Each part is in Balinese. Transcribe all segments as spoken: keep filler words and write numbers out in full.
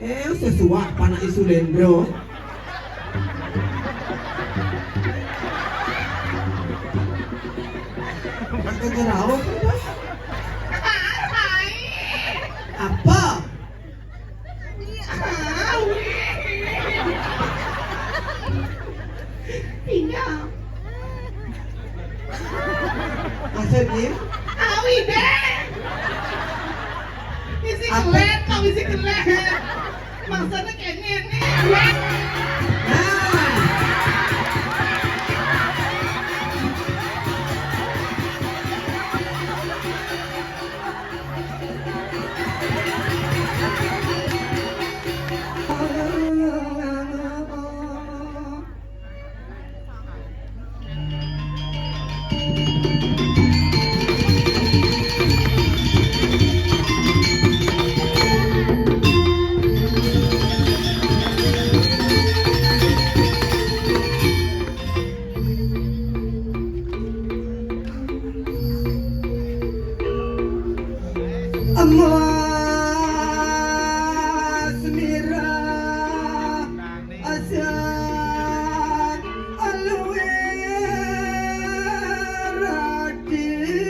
Eh, sesuai panak isu lendro. Pakai jeraus, apa? Apa? Tinggal. Maksudnya? Awi deh. Isi kelet, kau isi kelet. Maksudnya kayak gini. Nah. Emas merah asal alwi radini.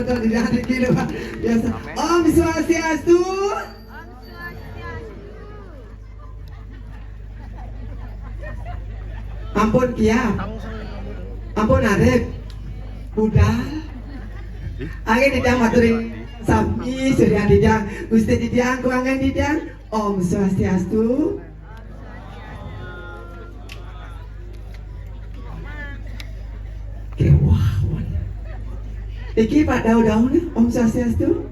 Tidak dikira, Pak. Biasa. Om Swastiastu. Ampun kiam. Ampun arep. Budal. Angin didang maturing sami surya didang. Gusti didang kuangan didang. Om Swastiastu. Kewah. Iki Pak Dau-Dau nih, Om Swastiastu.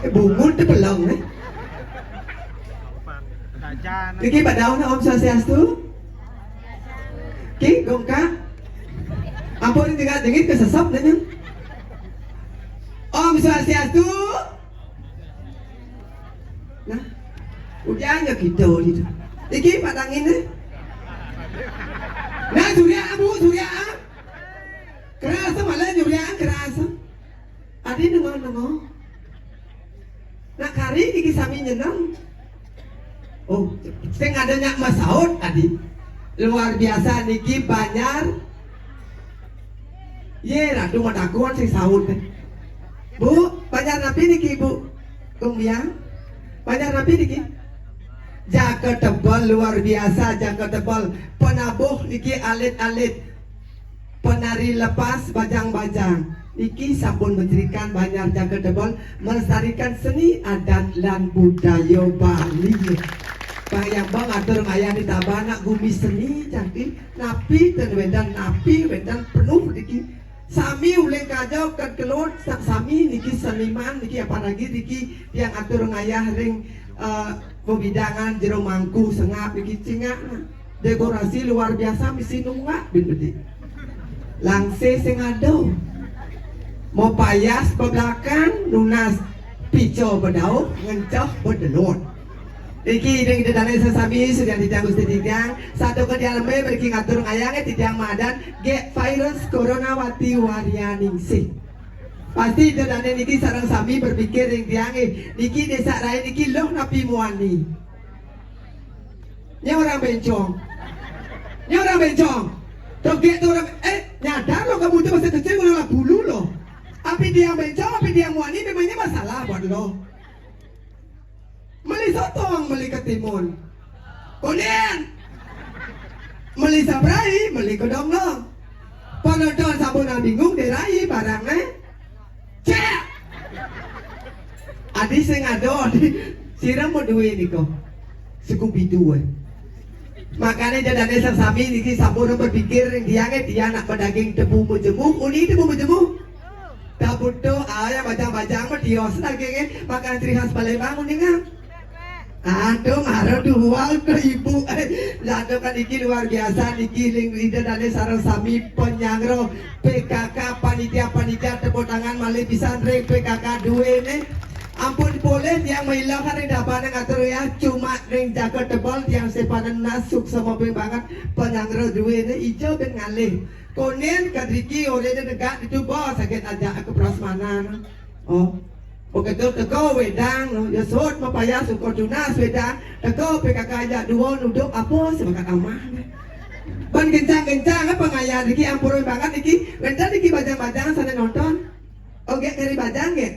Eh, bungut tu pelong nih. Iki Pak Dau nih, Om Swastiastu. Ki gongka. Ampun, tinggal dingin kesesep nih. Om Swastiastu. Nah, udah aja gitu gitu. Iki patangin nih. Nah, surya abu, surya ah. Kerasa malah surya kerasa. Adi nengok nengok. Nah, kari iki sami nyeneng. Oh, sing ada nyak masaut tadi. Luar biasa niki Banjar. Ye, ratu matakon sing saut. Bu, Banjar napi niki, Bu? Kumbiang. Banjar napi niki? Jaket tebal luar biasa, jaket tebal. Penabuh niki alit-alit. Penari lepas bajang-bajang. Niki sampun menjadikan Banjar Jaket Tebal melestarikan seni adat lan budaya Bali. Bayang bang atur ngayah di tabah nak gumi seni jangki napi ten wedan napi wedan penuh niki. Sami uling kaja ket kelut sa- sami niki seniman niki apalagi niki yang atur ngayah ring eh, wewidangan jero mangku sengap niki cingak. Dekorasi luar biasa misi nunggak bin bedik. Langse sing ado. Mau payas bebelakan nunas pico bedauh ngenceh bedelot. Iki ring ida dane sesami sudah didang Gusti didang satu ke dialeme berki ngatur ngayange didang madan gek virus corona wati warianingsih. Pasti ida dane niki sareng sami berpikir ring tiange niki desa rai niki loh napi muani. Nya orang bencong. Nya orang bencong. Togek tu orang eh nyadar lo kamu tu masa kecil ngolah bulu lo. Api dia bencong, api dia muani memangnya masalah buat lo. Meli sotong, meli ketimun. Kuning. Meli sabrai, meli kedong lo. Penonton sabun bingung derai barang eh. Cek. Adi sing ado adi sira mau duwe niko. Sekubidu eh. Makane dadane sesami niki sampun berpikir ring tiange tiang nak pedaging tebu majemu, uni tebu majemu. Tak butuh ayam bajang-bajang mah tios daginge makan ciri khas Palembang uningan. Aduh, marah dual ke ibu. Lalu kan iki luar biasa niki ring ida dane sareng sami penyangro P K K panitia-panitia tepuk tangan malih pisan ring P K K duwe ne. Ampun boleh tiang mailang ring dapan ngatur ya cuma ring jaga tebal tiang sepanen nasuk sama banget penyangro duwe ne ijo ben ngalih. Konen kadriki ore ne negak itu bos sakit aja ke prasmanan. Oh. Begitu teko wedang, ya sot mapayas uko tunas wedang, teko P K K aja dua nuduk apa sebakat amah. Ban kencang-kencang apa ngaya niki ampurun banget niki. Kencang niki bajang-bajang sana nonton. Oh, gek kari bajang gek.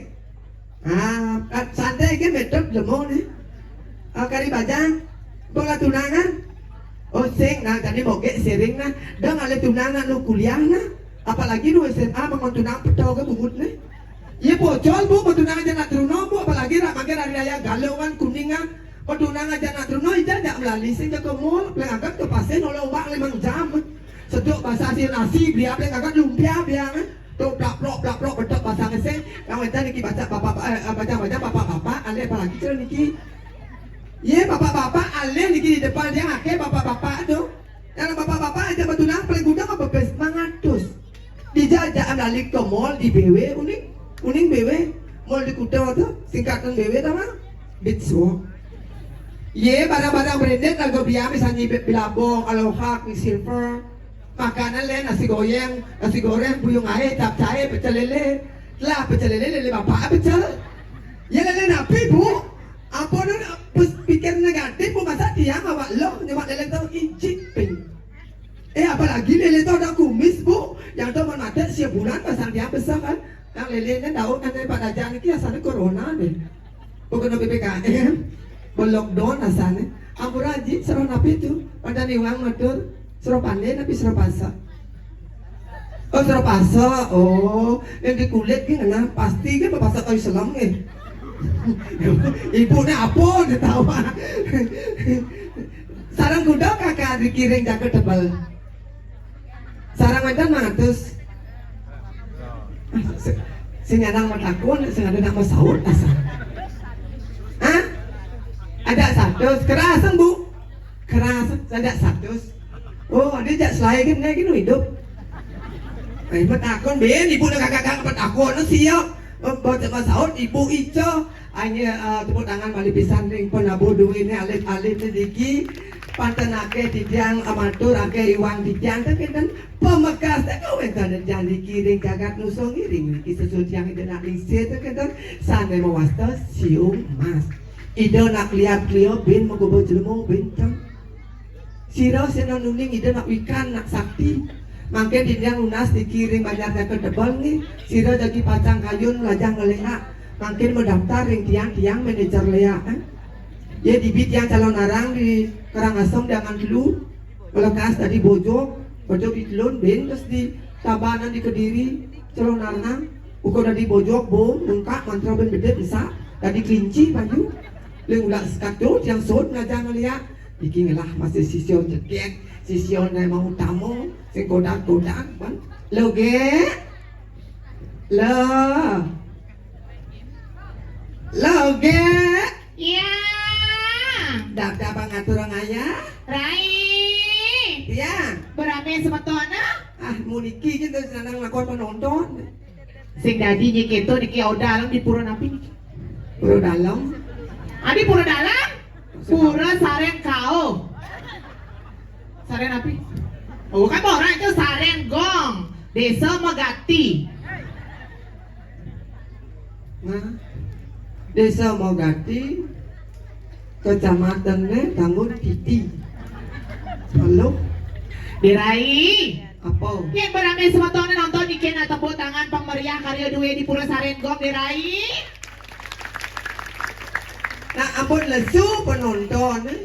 Ah, santai gek metode lemo nih. Ah, kari bajang. Bola tunangan. Oh, sing nah tadi mau gek sering nah. Dah ngalih tunangan lu kuliah nah. Apalagi lu S M A bangun tunang petau ke bungut nih. Iya pocol bu, petunang aja nak teruna bu, apalagi rak makin hari raya Galuh kan Kuningan. Petunang aja nak teruna ija jak melali sing ke mall, paling agak ke pasir oleh uang limang jam. Seduk basah si nasi beli apa yang agak lumpia biang. Tuh plak plok plak plok betok basah ngeseng. Yang macam niki baca bapak eh, baca baca bapak bapak alih apalagi cerita niki. Iya bapak bapak alih niki di depan dia akhir bapak bapak tuh. Yang bapak-bapak aja betunang paling gudang apa bes mangatus. Dijajaan lali ke mall di B W uning uning B W mall di Kuta tu singkatan B W nama Beach Walk. Ye barang-barang branded lagu biar misalnya Bilabong, Aloha, Quicksilver. Makanan le nasi goyang, nasi goreng, buyung air, capcay, pecel lele. Lah pecel lele lele bapak pecel. Ya lele napi bu? Apa nun pikir negatif bu masa tiang awak lo nyemak lele tu ijik ping. Eh apalagi lele tu ada kumis bu, yang tu mata siap bulan pasang dia besar. Lelene daun ane Pak Dajak niki asane corona deh. Bukan P P K M, lockdown asane. Ampura Aji, sira napi tu? Pada niwang matur, sira pande napi sira pasa? Oh, sira pasa. Oh, yang di kulit ki ngena, pasti kan pasa kaya selam nggih. Ibu ni apa dia tahu? Sarang kuda kakak dikiring jaga tebal. Sarang wénten mangatus. Sing, sing anak matakon, sing ada nak masaut asal. Hah? Ada satus, keras, Bu. Keras, ada satus. Oh, ada jak selai kan, naik kan hidup. Eh, matakon, ben, ibu nak kakak matakon, siap. Oh, baca masaut, ibu ica. Hanya, eh, tepuk tangan malih pisan ring penabuh duene alit-alit niki. Panten akeh titiang, eh, matur akeh iwang titiang teh kinten pamekas teh kawéntenan titiang niki ring jagat Nusa Ngiring niki sesuciang Ida nak lingsir teh kinten sane mawasta siung mas. Ida nak liat klia bin magoba jelema bintang. Sira sing nuning Ida nak wikan nak sakti. Mangkin titiang nunas niki ring Banjar Jaket Tebel nggih. Sira jagi pacang kayun lajah ngeleak. Mangkin madaftar ring tiang, tiang manajer leak, eh. Ya dibi tiang calon arang di Karangasem dangan telu. Lekas dadi bojog, bojog di Telun, bin terus di Tabanan di Kediri, calon arang. Ukur dadi bojog, bom, bengkak, mantra bin bedit, mesak, dadi kelinci, payu. Ling ulak sekato, tiang sot ngajang ngeliat. Iki ngelah masih sisio cekek, sisio nai mau utama, sing kodak-kodak, ban. Lo, Gek. Lo. Lo, Gek. Iya. Dap-dap ngatur orang ayah. Rai. Iya. Berame semeton, ah? Ah, muniki je terus nanang lakon penonton. Sing dadi niki to niki Oda Alam di pura napi niki? Pura Dalem. Adi pura Dalem? Pura Saren Kao. Saren napi? Oh, kan orang itu Saren Gong, Desa Megati. Nah, Desa Mogati, Kecamatan ne Tangun Titi. Halo? Dirai. Apa? Yen berame semeton nonton niki nak tepuk tangan pang meriah karya duwe di Pura Saren Gong, Dirai. Nah, ampun lesu penonton, eh.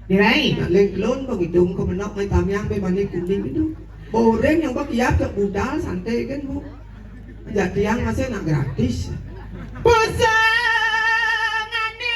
Dirai. Nak lengklon bang hidung ke menok mai tamiang be mani kuning itu. Boreng yang bak iap ke budal santai kan, Bu. Ajak tiang masih nak gratis. Pusang ane.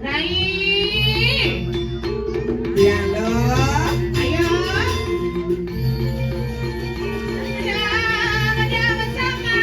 Rai. Dialog. Ayo. Dah, dah bersama.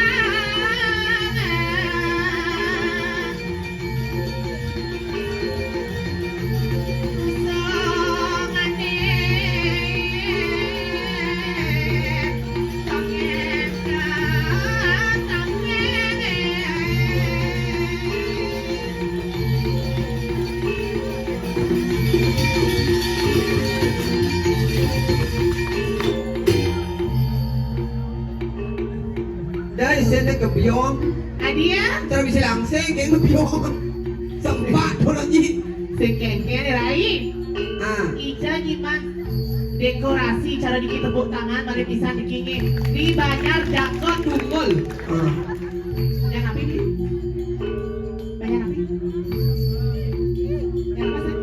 Dah, isine kebiong. Adia? Cara bisa langsing, kayak kebiong. Sempat, tolong, Ji. Sing kengken, Rai. Ah. Ija nyimak dekorasi cara niki tepuk tangan, mari pisan niki nggih. Di Banjar Jakot Tunggul. Ah. Yang apa ini? Banjar apa ini? Yang apa sih?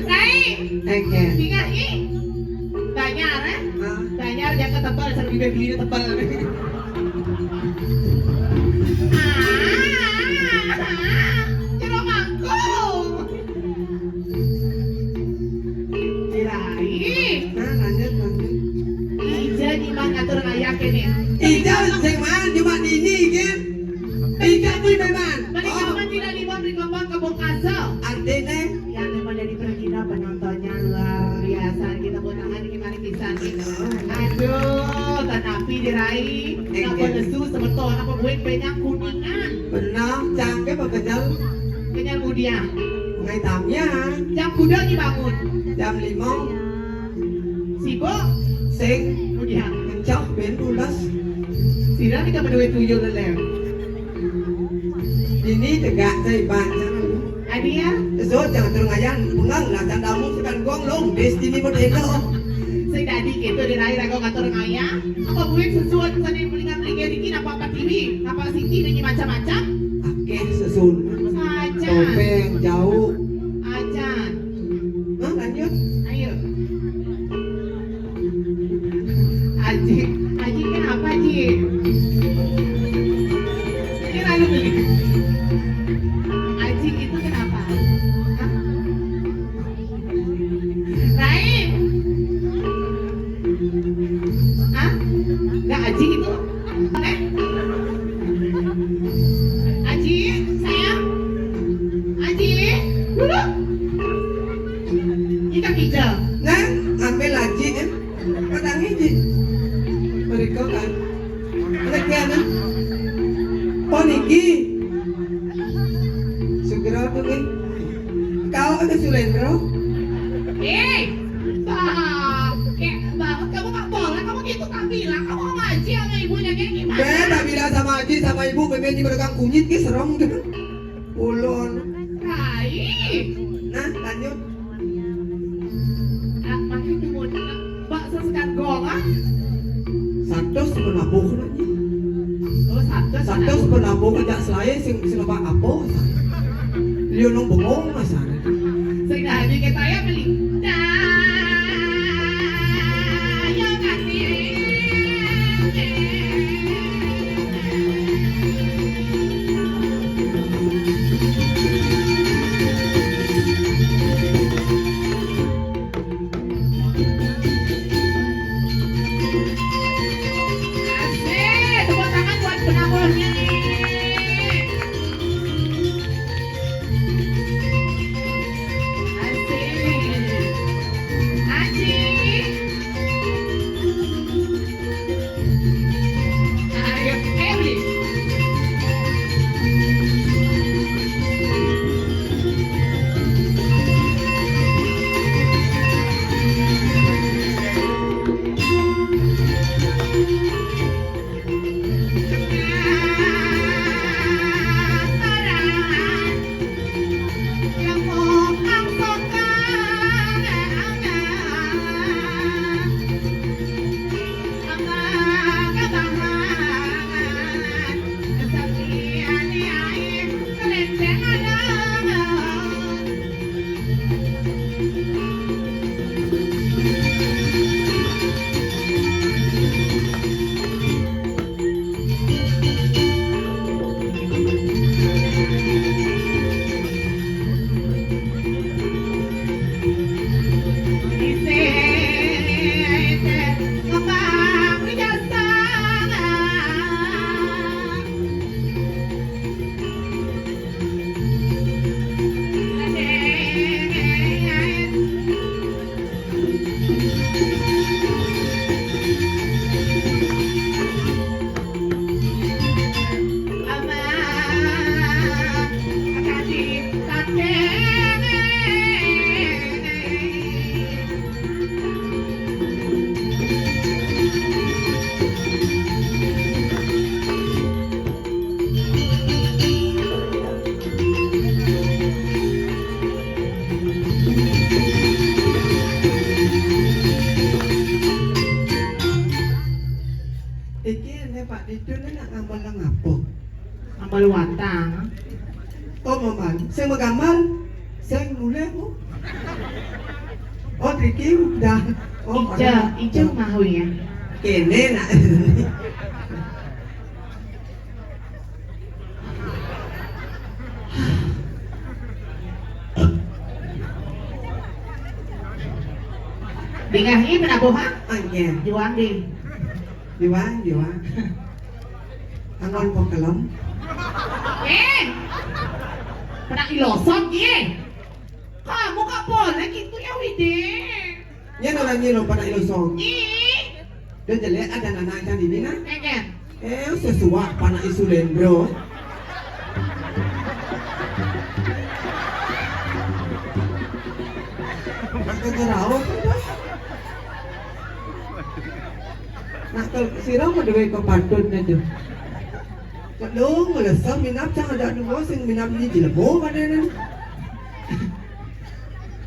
Rai. Oke. Tinggal ini. Banjar, eh? Ah. Banjar Jakot tebal, sambil bibir tebal. Ah, jeruk mangkuk. Ngatur ngayah kéné. Ijal sing maan cuma dini, kan? Ijal kuwi memang. Mari kapan tidak lima beri ngomong ke Bung Kasel. Artinya? Ya, memang dari pergi penontonnya luar biasa. Kita buat tangan, kita Aduh, tanapi dirai, napa nesu semeton, apa buin penyang Kuningan. Benar, cangke apa kenyal? Kenyal mudian. Ngai tamian. Jam kuda ni bangun. Jam lima. Sibuk? Sing. Mudian. Mencak ben tulas. Sira ni ka menduwe tuyul leleng. Ini tegak saya baca. Adi ya? Zot jangan terus ngayan, pengang lah, jangan damu tekan gong long, destiny modelo. Sing dadi gitu di lahir aku ngatur ngaya. Apa buin sesuatu sana yang pelingan pelingan dikit apa apa T V, apa Siti nyanyi macam-macam. Akeh sesun. Acan. Topeng jauh. Acan. Hah, lanjut. Ayo. Aji, Aji kenapa, Ji? Ini lalu beli. Aji itu kenapa? Hah? Lain. Hah? Nggak Aji itu? Eh? Aji, sayang. Aji, dulu. Kita pijak. Nah, ambil Aji, eh. Petang iki. Mereka kan. Lagi ana. Oh, niki. Sugro tuh, nih. Kau ada Sulendro? Eh, bah, kayak banget kamu nggak boleh, kamu gitu tampilan, kamu sama Aji sama ibunya kayak gimana? Be, tak bilang sama Aji sama ibu, bebe ini mereka kunyit ke serem tuh. Ulun. Rai. Nah, lanjut. Ah, makin dumun. Bakso sekat gong, ah. Satus penabuh lagi. Oh, satus. Satus penabuh aja selain sing sing apa apa. Liu nung bengong masa. Sing dadi kita ya beli. Dah, ya kasih. Asik, tepuk tangan buat penabulnya. Asik. Aji. Ayo, Eri. Iki ené Pak Didun nak ngambil nang apa? Ngambil watang. Oh, Maman, sing menggambar, sing nulis, Bu. Oh, Triki udah. Oh, ijo, ijo mau ya. Kene nak. Dengar ini pernah bohong? Oh, iya. Juang deh. Di wa, di wa. Angon pokelem. Eh, pernah ilosok ye. Kamu kok boleh gitu ya, Wide? Nyén orang nyé lo pernah ilosok. Ih. Dia jelek ada anak macam ini nah. Enggak. Eh, sesuak panak isu lendro. Nak kerja rauh kan, Bos? Nak ke sira mau duwe kepatutnya tuh. Kok lu ngelesem minap cang ada dua sing minap ini jelebo pada ini.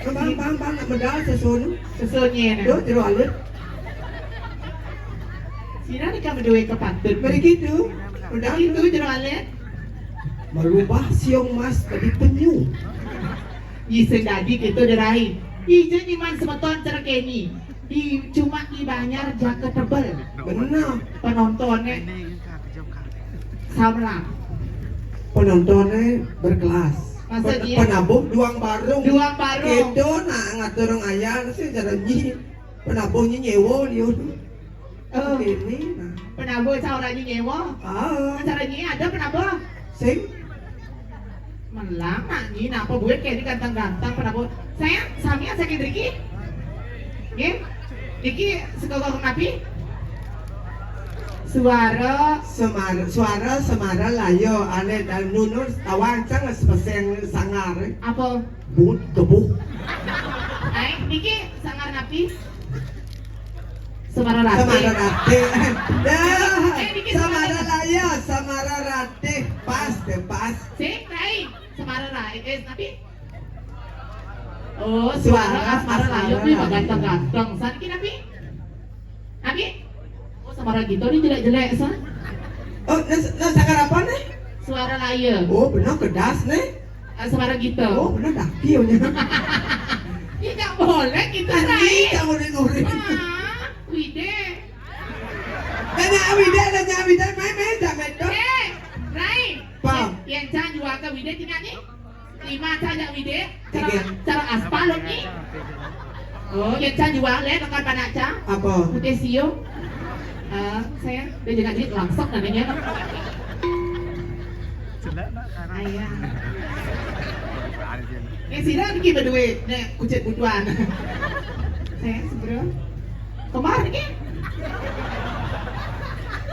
Bang, bang, bang, nak medal sesun. Sesunnya nah. Tuh, jero alit. Sira ni kamu duwe kepatut. Beri gitu. Udah gitu, jero alit. Merubah siung mas jadi penyu. Ih, sing dadi gitu, Derai. Ih, jeneng iman semeton cerekeni. Ih, cuma dibayar jaka tebel. Bener. Penontonnya samla. Penontonnya berkelas. Maksudnya? Pen-, penabung duang barung. Duang barung. Gitu, nah, ngatur orang ayah, sih, cara nyi. Penabung nyi nyewa, dia. Oh. Ini, nah. Penabung cara nyi nyewa? Ah. Cara nyi ada penabung? Sing. Melang, nak nyi, napa buat kayak ini ganteng-ganteng penabung? Saya, sami saya Riki. Nggih. Niki sekolah napi? Suara. Semar-, suara Semara Layo, ane dan nunur tawancang sepesen sangar. Apa? But kebuh. Ai, niki sangar napi? Semara Ratih. Semara Ratih. Dah. Eh, niki Semara Semara Layo, Semara Ratih. Pas deh, pas. Sing, Rai. Semara Rai. Eh, tapi Oh, suara Suara Asmara Asmara Layo nih Layo. Ganteng-ganteng. Saniki napi? Napi? Oh, Semara Gito nih jelek-jelek, sa. Oh, nah, nah, sangar apa nih? Suara Layo. Oh, bener kedas nih. Ah, Semara Gito. Oh, bener daki, oh, nya. Tidak boleh kita, Rai. Tidak boleh ngorek. Ah, Wide. Nanya Wide, nanya Wide, main-main, jangan main, dong. Eh, Rai. Pam. Yang can jual ke Wide tinggal nih. Lima can jak Wide. Cara, Oke. Cara aspal lo nih. Oh, yang can jual, eh, tekan panak can. Apa? Putih siu. Eh, saya, dia juga jadi langsung namanya. Ayah. Eh, sila bikin berdua, nih, kucit butuan. Saya sebelum. Kemarin, eh?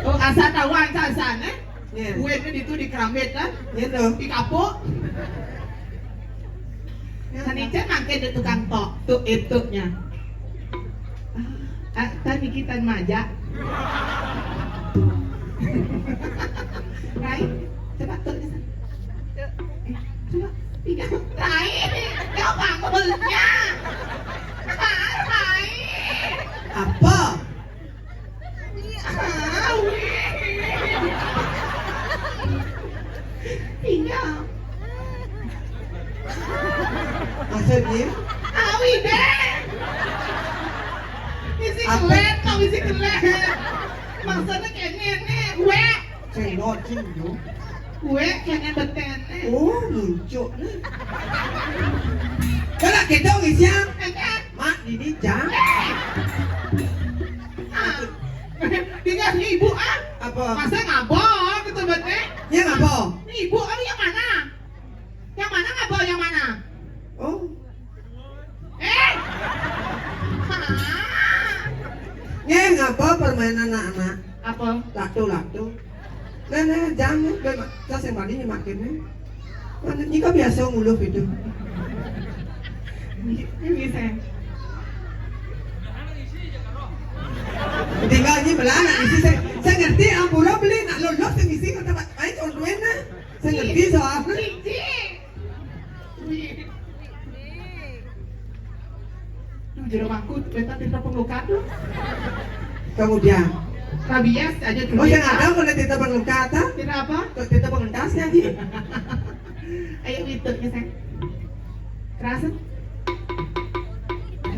Oh, asal tahu, asal sana. Nggih. Kuwitne ditu di Kramit kan? Nggih to. Di kapuk. Nggih. Sanicen mangke di tukang tok, tuk-ituknya. Ah, tan iki tan majak. Rai, coba tuk di sana. Eh, coba, tiga. Rai, ya bangunnya. Ah, Rai. Apa? Tinggal. Maksudnya? Awi deh. Isi Apa? Kelet, kau isi kelet. Maksudnya kayak ini, ini, gue. Cendol, cendol. Gue kene betene. Oh, muncul nih. Kalau gitu, Isiang. Enggak. Mak, ini jam. Eh. Ah. Tinggal si ibu, ah. Apa? Masa ngabok gitu, betene? Ya, ngabok. Ini ibu, ah, yang mana? Yang mana ngabok, yang mana? Oh. Eh? Hah? Nggih, ngapa permainan anak-anak? Apa? Latu-latu. Nah, nah, jangan, ben, saya sing bani nyemak kene. Mana, ini kan biasa nguluh gitu. Ini bisa. Tinggal ini belah, nak isi saya, saya ngerti, ampura beli, nak lulus, yang isi, kata Pak, ayo, contohin, nah. Saya ngerti soalnya. Cici. Wih. Duh, jero mangkut, beta tidak perlu kado. Kemudian. Rabies aja dulu. Oh, saya nggak tahu kalau tidak perlu kata. Tidak apa? Kok tidak pengentas lagi? Ayo, itu, ya, sayang. Kerasa?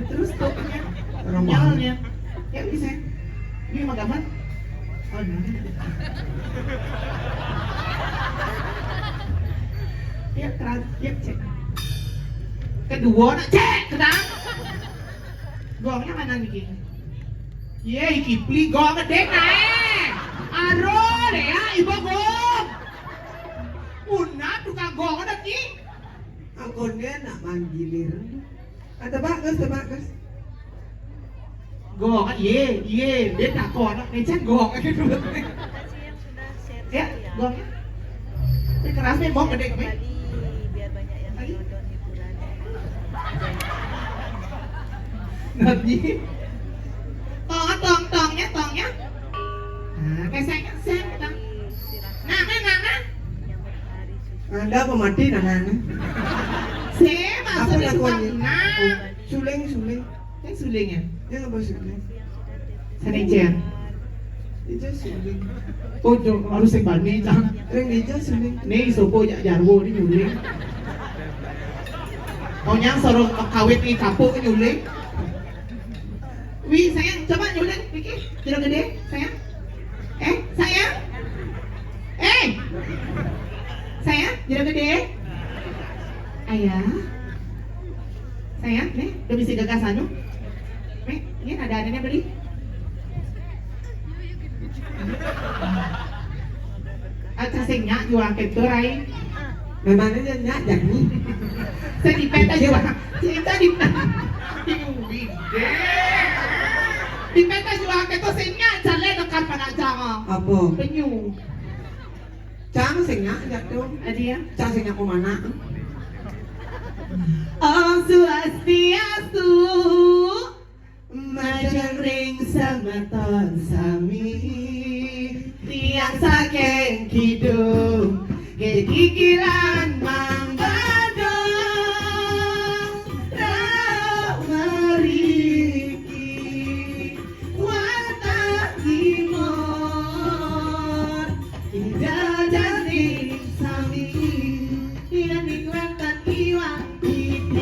Terus tuh, orang nyalnya. Ya, bisa. Ini mah gaman. Oh, ini. Ya, keras. Ya, cek. Kedua, nak cek, kenang. Gongnya mana nih? Ye, iki pli gong gedé naé. Gong anak ni. Angkon dia nak manggilir. Ah, tebak, Gus, tebak, Gus. Gong, ye, ye, dia tak kau nak ni can gong. Ya, gong. Dia keras ni, gong gede ni. Lagi? Nanti. Tong, tong, tongnya, tongnya. Ah, pesek, pesek, tong. Nah, nah, nah, nah. Anda apa mati, nah, nah, nah. Saya maksudnya suka nak. Oh, suling, suling. Kan suling ya? Ya, apa suling? Sana, Jen. Ija suling. Oh, jo, harus yang bani, Cang. Ring ija suling. Ni sopo jak jarwo ni nyuling. Kau nyang sorong kawit ni kapuk nyuling. Wi, sayang, coba nyuling, Vicky. Jeruk gede, sayang. Eh, sayang. Eh. Sayang, jeruk gede. Ayah. Sayang, nih, udah bisa gagas anu. Nih, ini ada adanya beli. Aja sing nyak jual keto, Rai. Memangnya nyak jadi. Saya di peta jual. Cinta di Di peta jual keto sing nyak, jalan dekat pada jangan. Apa? Penyu. Cang sing nyak jatuh. Adi ya? Cang sing nyak mau mana? Om Swastiastu. Majeng ring semeton sami, tiang saking kidung, gegigilan Mang Badung, rauh mriki, wantah timur, ida daning sami, ida ning wétan iwang.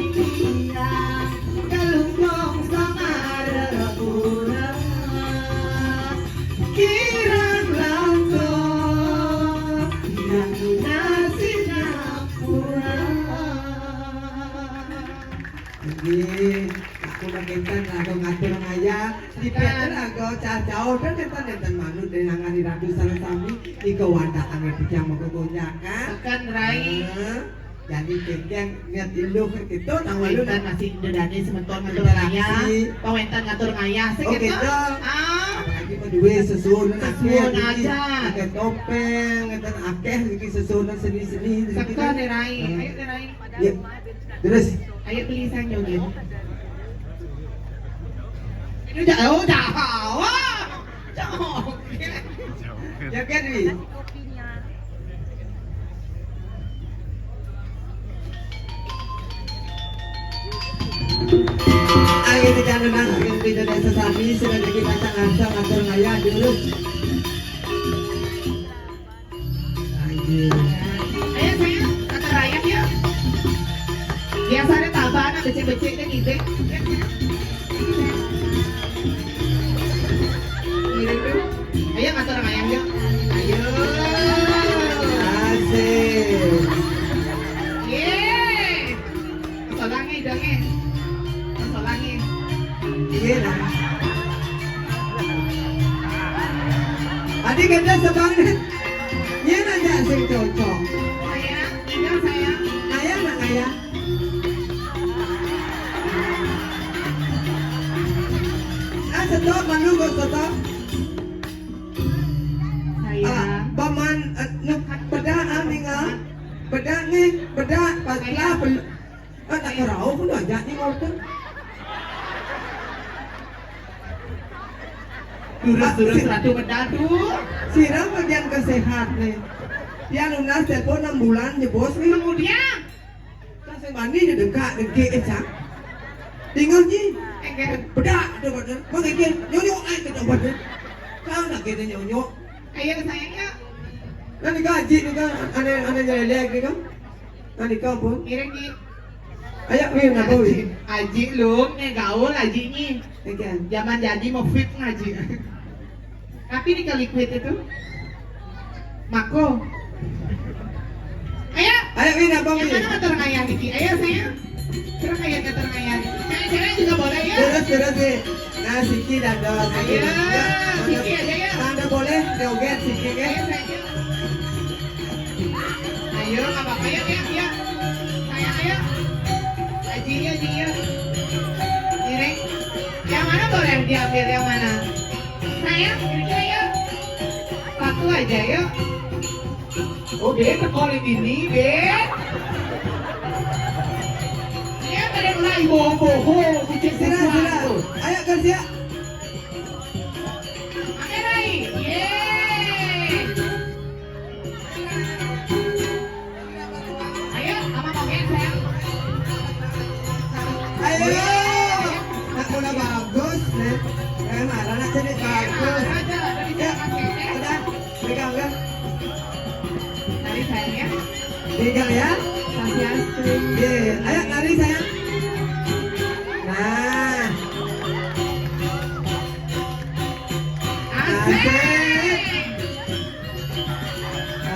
Titiang kalungkung samarepura, kirang langkung nang Singapura. Nggih, aku nang kénten lagu ngatur ngayah, di Peter lagu cah jauh, dan kénten-kénten manut dengan hari Ratu sareng sami, di kewandakan yang pejam menggogonjakan. Tekan rai. Heeh. Jadi kéngkén niat iluh kéto tang walu. Wénten masih dedane semeton ngatur ngayah. Pawénten ngatur ngayah sing. Oh, kéto. Ah. Apalagi mau duwe sesuunan akeh. Sesuunan iki. Aja. Akeh topeng, ngeten akeh iki sesuunan seni-seni iki. Seka, Rai. Heeh. Ayo, Rai. Ya. Terus. Ayo beli sang joget. Ini udah, oh, udah. Wah. Joget. Joget, Wi. Ayo kita nenang, kita desa sami, sudah kita tangan sama turun aja dulu. Ayo. Ayo sayang, kata Ryan ya. Biasanya tabah anak becek-becek kan gitu. Ayo ngatur ayam yuk. Ayo. Asik. Yeay. Kesolangi dong, eh. Kesolangi. Iya, nah. Tadi kita sebanget. Iya, nanya sing cocok. Sayang, tinggal sayang. Ayah, nak ayah. Ah, stop, malu kok stop. Sayang. Ah, paman, eh, nuk, bedak, ah, ningal. Bedak nih, bedak, pas lah, bel-, ah, tak kerau pun aja nih, mau tuh. Terus, terus, ratu bedak tuh. Sirah bagian kesehat nih. Dia lunas telepon enam bulan, jebos nih. Kemudian? Kan saya mandi dia dengkak, dengkik, eh, Cang. Tinggal ji. Enggak. Bedak, dia buat dia. Bang, enggak. Nyonyok, eh, kita buat dia. Kau nak kita nyonyok. Ayo, sayangnya. Kan ni gaji ni kan, aneh, aneh nyelelek ni kan. Kan ni kau pun. Kira ni. Ayo, weh, nak kau, weh. Aji lu, ni gaul aji ni. Enggak. Zaman jadi mau fit ngaji. Tapi ni kalau liquid itu. Mako. Ayo. Ayo, Win, abang, Win. Yang mana ngatur ngayah niki? Ayo, sayang. Terus kayak ngatur ngayah. Cewek-cewek juga boleh, ya? Terus, terus, Win. Nah, Siki dan Dok. Ayo, ya, Siki aja, ya. Anda boleh joget, Siki, ya? Ayo, sayang. Ayo, Nggak apa-apa, yuk, yuk, yuk. Sayang, ayo. Aji, yuk, Aji, yuk. Ini. Yang mana boleh diambil, yang mana? Sayang, ini, ayo. Satu aja, yuk. Oh, Be, teko ning dini, Be. Iya, pada mulai bobo-bobo, kucing. Sira, sira. Ayo, Kak Sia. Oke, Rai. Yeay. Ayo, sama Bang Yen, sayang. Ayo. Nak bola bagus, nih. Eh, malah nak jadi bagus. Aja, tadi. Ya, jangan, ya. Udah, pegang, ya. Tadi, sayang, ya. Pegang, ya. Swastiastu. Ye, ayo, lari, sayang. Nah. Asik. Asik.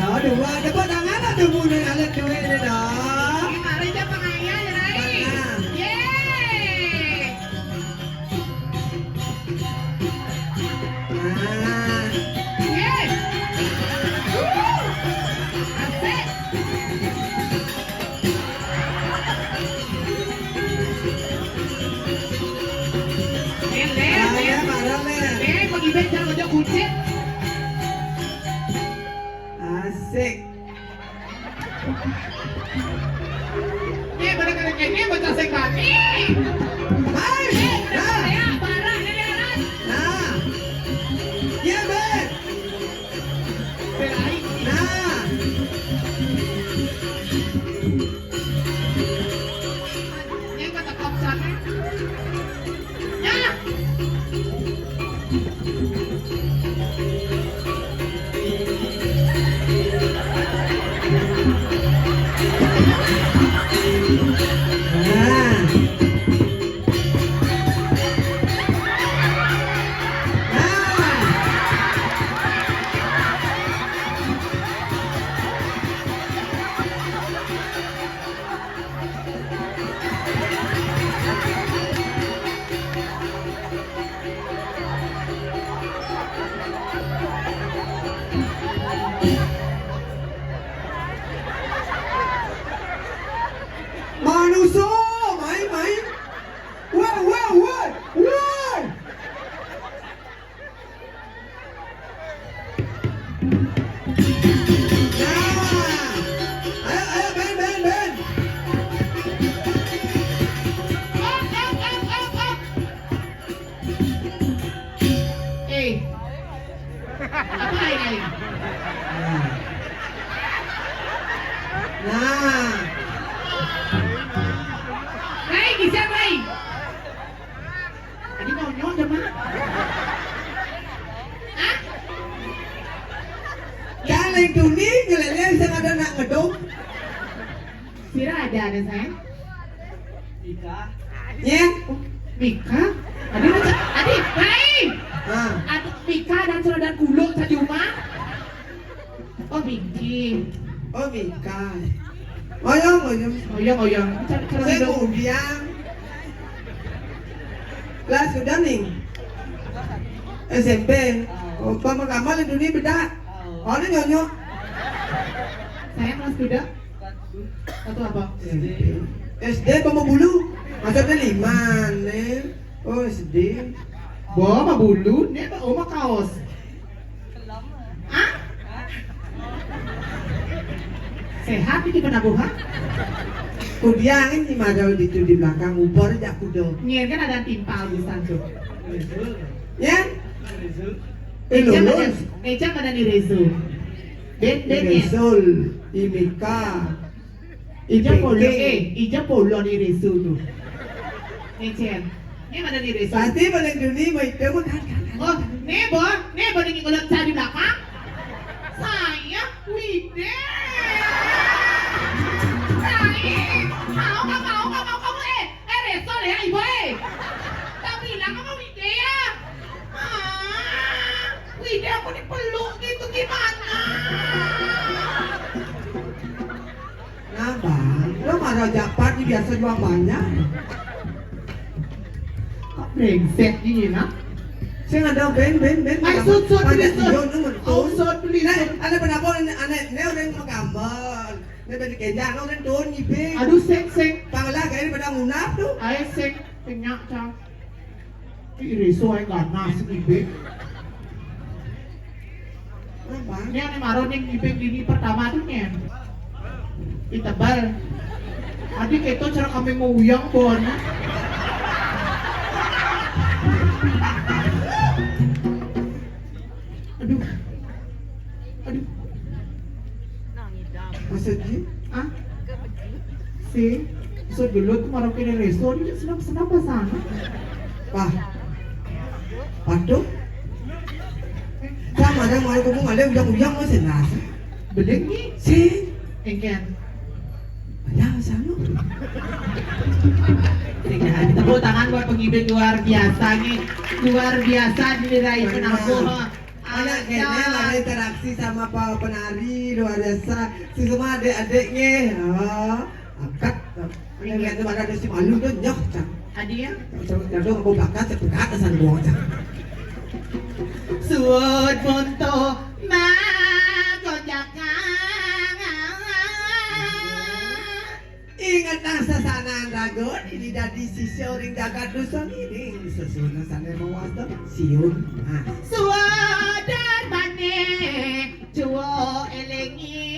Oh, dua. Tepuk tangan lah tuh, Bu, nih, alat duit ini dong. Ini mari, Cak, pengayah, ya, Rai. Nah. Yeay. Nah. Yeay. Wuh. Asik. Asik. Ye, barang kena kene, bocah sing bani. Hai. Nah. Nah. Ye, Be. Nah. Ini kata kopsarnya. Ya. Nah. Manusia, main, main. Woi, woi, woi, woi. Nah. Ayo, ayo, Ben, Ben, Ben. Up, up, up, up, up. Eh. Apa lain, lain? Nah. Nah. Rai, bisa, Rai. Tadi nyonyo aja, Mak. Hah? Jangan lagi dunia, ngelele bisa ada nak ngedong. Sira aja ada, sayang. Ika. Ya. Oh, Mika. Adi, adi, hai. Ah. Adi, Mika dan celana dan kuluk saja, Mak. Oh, Miki. Oh, Mika. Oyong, oyong. Oyong, oyong. Cara, cara Saya hidup. Kemudian kelas udah nih. S M P. Oh, pertama kali dunia beda. Oh, ini nyonyo. Saya kelas udah. Satu apa? S D. S D apa mau bulu? Maksudnya lima, nih. Oh, S D. Bo, sama bulu, nih, apa? Oh, sama kaos. Hah? Sehat iki penabuhan? Kudiangin di mana itu di belakang ubor jak kudo. Nyen kan ada timpal di sana. Ya? Eh, Eja pada, lulus. Eja pada di Rezo. Ben, ben, ya. Rezul, Imika, Ija polo, I P K. Eh, ija polo ni Rezo tu. Ngecen. Ini mana ni Rezo? Pasti paling dulu mau itu mau kan, kan, kan. Oh, nebo, nebo ni ngolot saya di belakang. Saya Wide. Lain. Mau nggak mau, nggak mau kamu, eh, eh, Rezo ya, Ibu, eh. Tak bilang apa Wide ya? Ah, Wide aku dipeluk gitu gimana? Nah, Bang, lo marah japat di biasa juang banyak. Kok brengsek gini, nah? Sing ada ben, ben, ben. Ay, sud, sud, please, sud. Oh, sud, please, sud. Nah, ada penapa, anak, anak, ini orang mau gambar. Tapi kenjang no kan turun ngibing. Aduh, sing, sing. Panglah kayak pada ngunap tuh. Ayo, sing. Kenyak, cang. Ih, reso ae ganas ngibing. Apa? Ini yang maro ning ngibing dini pertama tuh, nyen. Di tebal. Adi keto cara kami nguyang, bon. Aduh. Aduh. Maksudnya? Ah? Si, maksud dulu tuh maro kene reso, ini senap-senap sana. Wah. Waduh. Sama ada mau ngomong ada uyang-uyang masih nasi. Beling nih. Si. Engken. Ada sana. Sing, tepuk tangan buat pengibing luar biasa nih. Luar biasa diraih penampuh. Anak kene ada interaksi sama para penari luar biasa. Si semua adik-adiknya. Oh, angkat. Ini lihat tuh ada si malu tuh nyoh, cang. Adi ya? Cang, cang, cang, aku bakat, sepekat, kesan buang, cang. Suud monto magojakan. Inget nang sasanan raga, dini dadi sisya ring jagat dosa ngiring. Sesuna sane mawasta siun. Nah. Suwa darbane juwa elingi.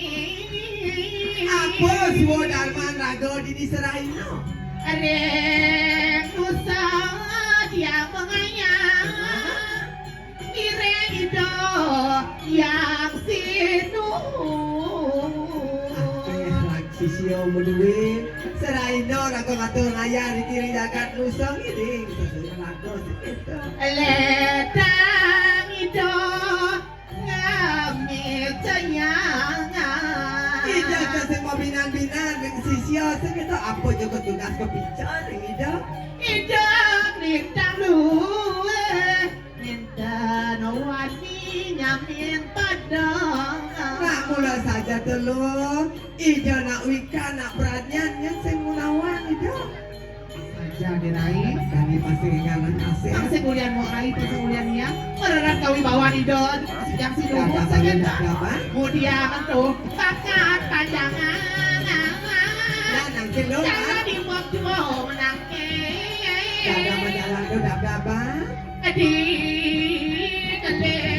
Apa suwa darman raga dini serahina? Ring nusa dia mengayang. Ngiring Ida Hyang Sinu. Akeh lagi sisya menuwe. Serahina raga matur ngayah niki ring jagat nusa ngiring sesuai raga seketo. Ledang Ida ngamicayang. Ida kasih mabinan-binan ring sisya seketo apa juga tugas kepica ring Ida. Ida nitang luweh. Minten wani nyamin padang. Nak mula saja telu. Ida nak wikan, nak pradnyan, nyen sing ngunawan Ida. Saja dirai. Kami pasti ngangen kasih. Pasti mulian mau rai, pasti mulian nian. Mererat kawi bawan Ida, sejak si dulu saja. Mudian tuh, bakat panjangan. Nah, nangkin dulu. Jangan dibuat jua menangkin. Dadah menjalan tuh, dadah, Bang. Di kelih